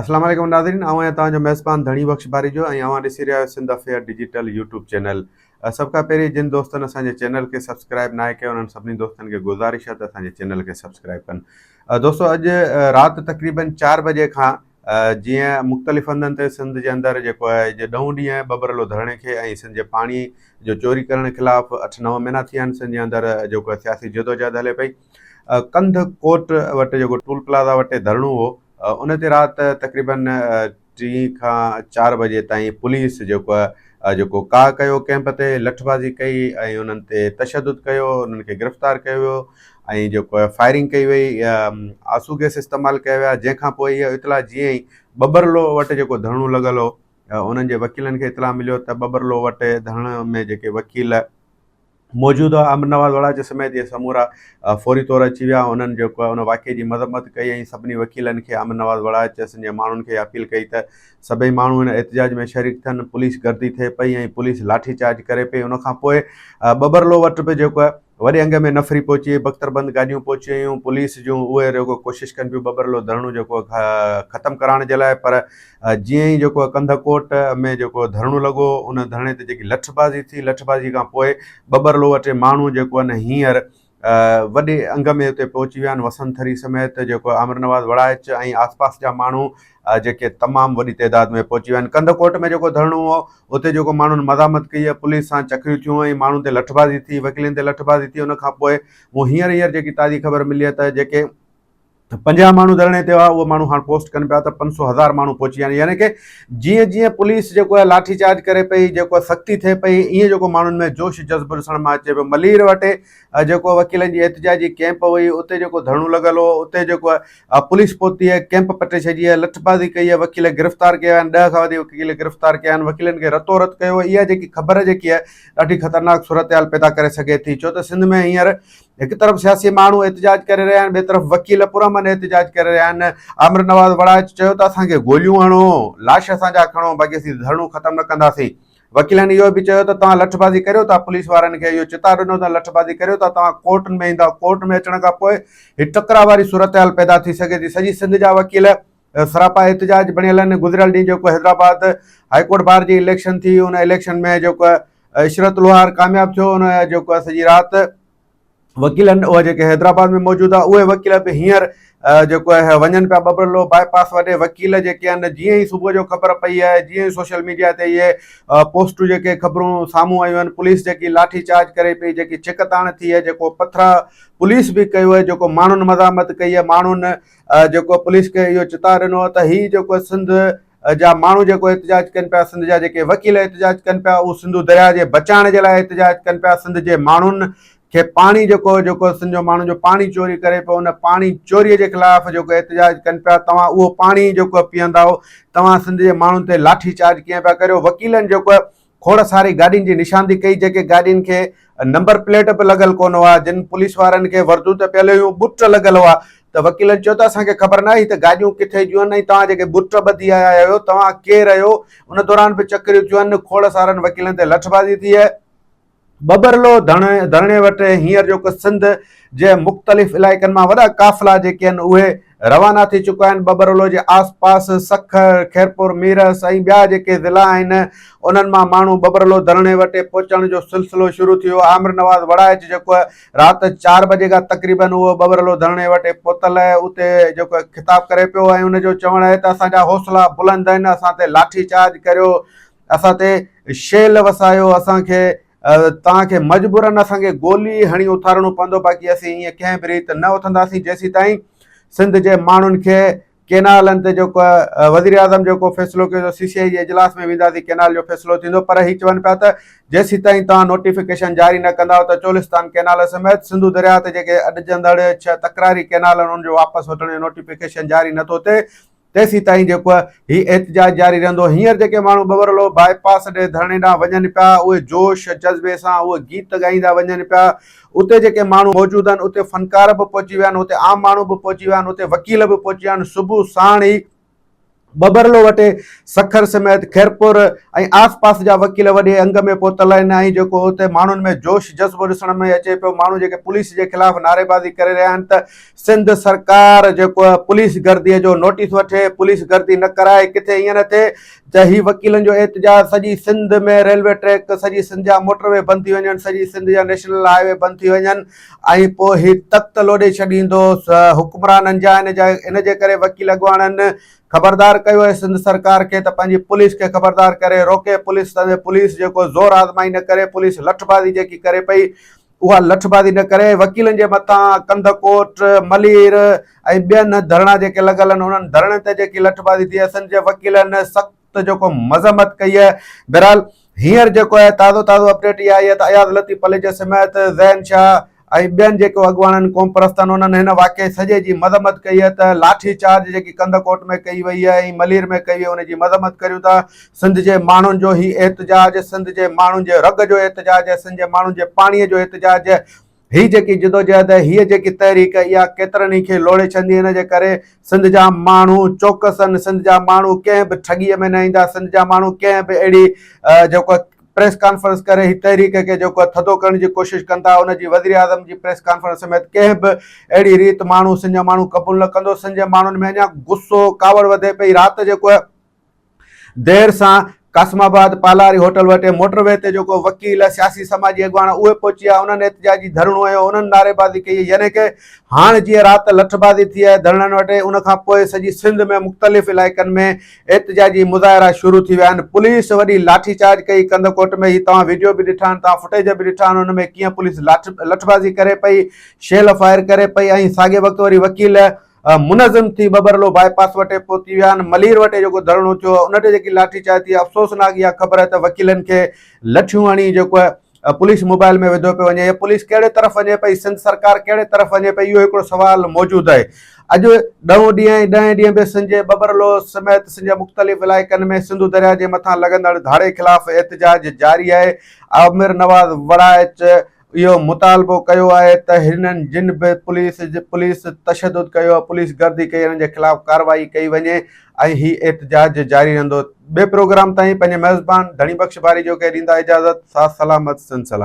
اسلام عليڪم ناظرين آئون آهيان توهان جو ميزبان ڌڻي بخش باريجو ۽ اوهان ڏسي رهيا آهيو Sindh affair digital YouTube channel سڀ کان پهرين جن دوستن اسان جي چينل کي سبسڪرائب ناهي ڪيو انهن سڀني دوستن کي گذارش آهي ته اسان جي چينل کي سبسڪرائب ڪن دوستو اڄ رات تقريبن 4 بجي کان جيئن مختلف هنڌن تي سنڌ جي اندر جيڪو آهي جي ڏهون ڏينهن ٻٻرلو ڌرڻي کي ۽ سنڌ جي پاڻي جو چوري ڪرڻ خلاف اٺ نو مهينا ٿي ويا آهن سنڌ جي اندر جيڪو سياسي جدوجهد هلي پئي ڪنڌ ڪوٽ وٽ جيڪو ٽول پلازا وٽ ڌرڻو هو ان تي رات تقريبن ٽي کان چار بجي تائين پوليس جيڪو آهي جيڪو ڪاهه ڪيو ڪئمپ تي لٺبازي ڪئي ۽ انهن تي تشدد ڪيو انهن کي گرفتار ڪيو ويو ۽ جيڪو آهي فائرنگ ڪئي وئي آنسو گئس استعمال ڪيا ويا جنهن کان پوء اهو اطلاع جيئن ئي ٻٻرلو وٽ جيڪو ڌرڻو لڳل هو انهن جي وڪيلن کي اطلاع مليو ته ٻٻرلو وٽ ڌرڻي ۾ جيڪي وڪيل موجوده امر نواز وڙائچ سميت اهي سمورا فوري طور اچي ويا انهن جيڪو ان واقعي جي مذمت ڪئي ۽ سڀني وڪيلن کي امر نواز وڙائچ جي ماڻهن کي اپيل ڪئي ته سڀئي ماڻهو هن احتجاج ۾ شريڪ ٿين پوليس گردي ٿئي پئي ۽ پوليس لاٺي چارج ڪري پئي ان کان پوء ٻٻرلو وٽ به جيڪو وڏي انگ ۾ نفري پهچي، بختر بند گاڏيون پهچي ويون، پوليس جون اهي رڳو ڪوشش ڪن پيون ٻٻرلو ڌرڻو جيڪو ختم ڪرائڻ جي لاء پر جيئن ئي جيڪو ڪنڌڪوٽ ۾ جيڪو ڌرڻو لڳو ان ڌرڻي تي جيڪي لٺبازي ٿي لٺبازي کان پوء ٻٻرلو وٽ ماڻهو جيڪو آهن هينئر وڏي انگ ۾ اتي پهچي ويا آهن وسند ٿري سميت جيڪو عامر نواز وڙائچ ۽ آس پاس جا ماڻهو جيڪي تمام وڏي تعداد ۾ پهچي ويا آهن ڪنڌڪوٽ ۾ جيڪو ڌرڻو هو اتي جيڪو ماڻهن مزاحمت ڪئي آهي پوليس سان چڪريون ٿيون ۽ ماڻهن تي لٺبازي ٿي وڪيلن تي لٺبازي ٿي ان کان پوء مون هينئر هينئر جيڪي تازي خبر ملي آهي ته جيڪي 50 ماڻهو ڌرڻي تي هئا اهي ماڻهو هاڻ پوسٽ ڪن پيا ته 500 هزار ماڻهو پهچي ويا آهن يعني ڪي جيئن جيئن پوليس جيڪو آهي لاٺي چارج ڪري پئي جيڪو سختي ٿئي پئي ائين جيڪو ماڻهن ۾ جوش جذبو ڏسڻ مان اچي پيو ملير وٽ جيڪو وڪيلن جي احتجاجي ڪئمپ هئي اتي جيڪو ڌرڻو لڳل هو اتي جيڪو پوليس پهتي آهي ڪئمپ پٽي ڇڏي آهي لٺبازي ڪئي آهي وڪيل گرفتار ڪيا آهن 10 کان وڌيڪ وڪيل گرفتار ڪيا آهن وڪيلن کي رتو رت ڪيو اها جيڪي خبر جيڪي آهي ڏاڍي خطرناڪ صورتحال پيدا ڪري سگهي ٿي ڇو ته سنڌ ۾ هينئر هڪ طرف سياسي ماڻهو احتجاج ڪري رهيا آهن ٻئي طرف وڪيل پرامن احتجاج ڪري رهيا آهن عامر نواز وڙائچ چيو ته اسان کي گوليون هڻو لاش اسان جا کڻو باقي اسين ڌرڻو ختم نه ڪنداسين وڪيلن اهو به چيو ته توهان لٺبازي ڪريو ٿا پوليس وارن کي اهو چتاء ڏنو ته لٺبازي ڪريو ٿا توهان ڪورٽن ۾ ايندا ڪورٽ ۾ اچڻ کان پوء هي ٽڪراء واري صورتحال پيدا ٿي سگهي ٿي سڄي سنڌ جا وڪيل سراپا احتجاج بڻيل آهن گذريل ڏينهن جيڪو حيدرآباد هائي ڪورٽ بار جي اليڪشن ٿي ان اليڪشن ۾ جيڪو عشرت لوهار ڪامياب ٿيو ان جيڪو سڄي رات وڪيلن اهي جيڪي حيدرآباد ۾ موجود آهي اهي وڪيل به هينئر جيڪو آهي وڃن پيا ٻٻرلو باء پاس وڏي وڪيل جيڪي آهن جيئن ئي صبح جو خبر پئي آهي جيئن ئي سوشل ميڊيا تي اهي پوسٽون جيڪي خبرون سامهون آيون آهن پوليس جيڪي لاٺي چارج ڪري پئي جيڪي ڇڪ تاڻ ٿي آهي جيڪو پٿرا پوليس به ڪيو آهي جيڪو ماڻهن مزاحمت ڪئي آهي ماڻهن جيڪو پوليس کي اهو چتاء ڏنو آهي ته هي جيڪو سنڌ جا ماڻهو جيڪو احتجاج ڪن پيا سنڌ جا جيڪي وڪيل احتجاج ڪن پيا اهو سنڌو درياء جي بچائڻ جي لاء احتجاج ڪن پيا سنڌ جي ماڻهن کي پاڻي جيڪو جيڪو سنڌ جو ماڻهن جو پاڻي چوري ڪري پيو ان پاڻي چوري جي خلاف جيڪو احتجاج ڪن پيا توهان اهو پاڻي جيڪو پيئندائو توهان سنڌ جي ماڻهن تي لاٺي چارج ڪيئن پيا ڪريو وڪيلن جيڪو کوڙ ساري گاڏين جي نشاندهي ڪئي جيڪي گاڏين کي نمبر پليٽ به لڳل ڪونه هئا جن پوليس وارن کي ورديون ته پيل هيون ٻٽ لڳل هئا ته وڪيلن چيو ته اسان کي خبر ناهي ته گاڏيون ڪٿي جون آهن ۽ توهان جيڪي ٻٽ ٻڌي آيا آهيو توهان ڪير آهيو ان دوران به چڪريون ٿيون آهن کوڙ سارن وڪيلن تي لٺبازي ٿي آهي. ٻٻرلو ڌرڻي وٽ هينئر جيڪو سنڌ جي مختلف علائقن مان وڏا قافلا جيڪي آهن اهي روانا ٿي چڪا آهن ٻٻرلو جي آس پاس سکر، خيرپور ميرس ۽ ٻيا جيڪي ضلعا آهن انهن مان ماڻهو ٻٻرلو ڌرڻي وٽ پهچڻ جو سلسلو شروع ٿي ويو عامر نواز وڙائچ جيڪو رات چار بجي کان تقريبن اهو ٻٻرلو ڌرڻي وٽ پهتل آهي اتي جيڪو خطاب ڪري پيو ۽ ان جو چوڻ آهي ته اسان جا حوصلا بلند آهن اسان تي لاٺي چارج ڪريو اسان تي شيل وسايو اسان کي توهان کي مجبورن اسان کي گولي هڻي اٿارڻو پوندو باقي اسين ائين ڪنهن به ريت نه اٿنداسين جيسيتائين سنڌ جي ماڻهن کي ڪينالن تي جيڪو وزيراعظم جيڪو فيصلو ڪيو سي سي آء جي اجلاس ۾ وينداسين ڪينال جو فيصلو ٿيندو پر هي چون پيا ته جيسيتائين توهان نوٽيفڪيشن جاري نه ڪندا ته چولستان ڪينال سميت سنڌو درياء تي جيڪي اڏجندڙ ڇهه تڪراري ڪينال آهن ان جو واپس وٺڻ جو نوٽيفڪيشن جاري نٿو ٿئي تيسيتائين جيڪو هي احتجاج جاري رهندو. هينئر جيڪي ماڻهو ٻٻرلو باء پاس ڏي ڌرڻي ڏانهن وڃن پيا، اهي جوش جذبي سان اهي گيت ڳائيندا وڃن پيا. اتي جيڪي ماڻهو موجود آهن، اتي فنڪار به پهچي ويا آهن، اتي عام ماڻهو به پهچي ويا آهن، اتي وڪيل به پهچي ويا آهن. صبح ساڻ ئي ٻٻرلو وٽ سکر سميت خيرپور ۽ آس پاس جا وڪيل وڏي انگ ۾ پهتل آهن ۽ جيڪو اتي ماڻهن ۾ جوش جذبو ڏسڻ ۾ اچي پيو ماڻهو جيڪي پوليس جي خلاف نعريبازي ڪري رهيا آهن ته سنڌ سرڪار جيڪو پوليس گردي جو نوٽيس وٺي پوليس گردي نه ڪرائي ڪٿي ائين نه ٿئي ته هي وڪيلن جو احتجاج سڄي سنڌ ۾ ريلوي ٽريڪ سڄي سنڌ جا موٽر وي بند ٿي وڃن سڄي سنڌ جا نيشنل هاء وي بند ٿي وڃن ۽ پوء هي تخت لوڏي ڇڏيندو حڪمرانن جا ان جا ان جي ڪري وڪيل اڳواڻن خبردار ڪيو آهي سنڌ سرڪار کي ته پنهنجي پوليس کي خبردار ڪري روڪي پوليس پوليس جيڪو زور آزمائي نه ڪري پوليس لٺبازي جيڪي ڪري پئي اها لٺبازي نه ڪري وڪيلن جي مٿان ڪنڌڪوٽ، ملير ۽ ٻين ڌرڻا جيڪي لڳل آهن انهن ڌرڻن تي جيڪي لٺبازي ٿي آهي سنڌ جي وڪيلن سخت جيڪو مذمت ڪئي آهي بهرحال هينئر جيڪو آهي تازو تازو اپڊيٽ اها آئي آهي ته اياز لطيف پليجي سميت زين شاهه ۽ ٻين جيڪو اڳواڻن قومپرستن انهن هن واقعي سڄي جي مذمت ڪئي آهي ته لاٺي چارج جيڪي ڪنڌڪوٽ ۾ ڪئي وئي آهي ۽ ملير ۾ ڪئي وئي ان جي مذمت ڪريون ٿا سنڌ جي ماڻهن جو هي احتجاج سنڌ جي ماڻهن جي رڳ جو احتجاج آهي، سنڌ جي ماڻهن جي پاڻيء جو احتجاج آهي. هي جيڪي جدوجهد آهي، هيء جيڪي تحريڪ آهي، اها ڪيترن ئي کي لوڙهي ڇڏندي. ان جي ڪري سنڌ جا ماڻهو چوڪس آهن، سنڌ جا ماڻهو ڪنهن به ٺڳيء ۾ نه ايندا، سنڌ جا ماڻهو ڪنهن به اهڙي جيڪو پريس ڪانفرنس ڪري هي تحريڪ کي جيڪو ٿڌو ڪرڻ جي ڪوشش ڪن ٿا، ان جي وزيراعظم جي پريس ڪانفرنس سميت ڪنهن به اهڙي ريت ماڻهو سنڌ جا ماڻهو قبول نه ڪندو. سنڌ جي ماڻهن ۾ اڃا غصو، ڪاوڙ وڌي پئي. رات جيڪو دير سان قاسم آباد پالاري هوٽل وٽ موٽر وي تي جيڪو وڪيل، سياسي سماجي اڳواڻ اهي پهچي ويا انهن احتجاجي ڌرڻو هنيو انهن نعريبازي ڪئي يعني ڪه هاڻ جيئن رات لٺبازي ٿي آهي ڌرڻن وٽ ان کان پوء سڄي سنڌ ۾ مختلف علائقن ۾ احتجاجي مظاهرا شروع ٿي ويا آهن پوليس وڏي لاٺي چارج ڪئي ڪنڌڪوٽ ۾ هي توهان ويڊيو به ڏٺا آهن توهان فوٽيج به ڏٺا آهن ان ۾ ڪيئن پوليس لٺبازي ڪري پئي شيل فائر ڪري پئي ۽ ساڳي وقت وري وڪيل منظم ٿي ٻٻرلو باء پاس وٽ پهتي ويا آهن، ملير وٽ جيڪو ڌرڻو ٿيو ان تي جيڪي لاٺي چارج ٿي افسوسناڪ اها خبر آهي ته وڪيلن کي لٺيون هڻي جيڪو پوليس موبائل ۾ وڌو پيو وڃي پوليس ڪهڙي طرف وڃي پئي سنڌ سرڪار ڪهڙي طرف وڃي پئي اهو هڪڙو سوال موجود آهي اڄ ڏهون ڏينهن ۽ ڏهين ڏينهن به سنڌ جي ٻٻرلو سميت سنڌ جي مختلف علائقن ۾ سنڌو درياء جي مٿان لڳندڙ ڌاڙي خلاف احتجاج جاري آهي عامر نواز وڙائچ اهو مطالبو ڪيو آهي ته هنن جن به پوليس پوليس تشدد ڪيو پوليس گردي ڪئي انهن جي خلاف ڪارروائي ڪئي وڃي ۽ هي احتجاج جاري رهندو ٻئي پروگرام تائين پنهنجي ميزبان ڌڻي بخش باريجو کي ڏيندا اجازت ساٿ سلامت سنڌ سلامت.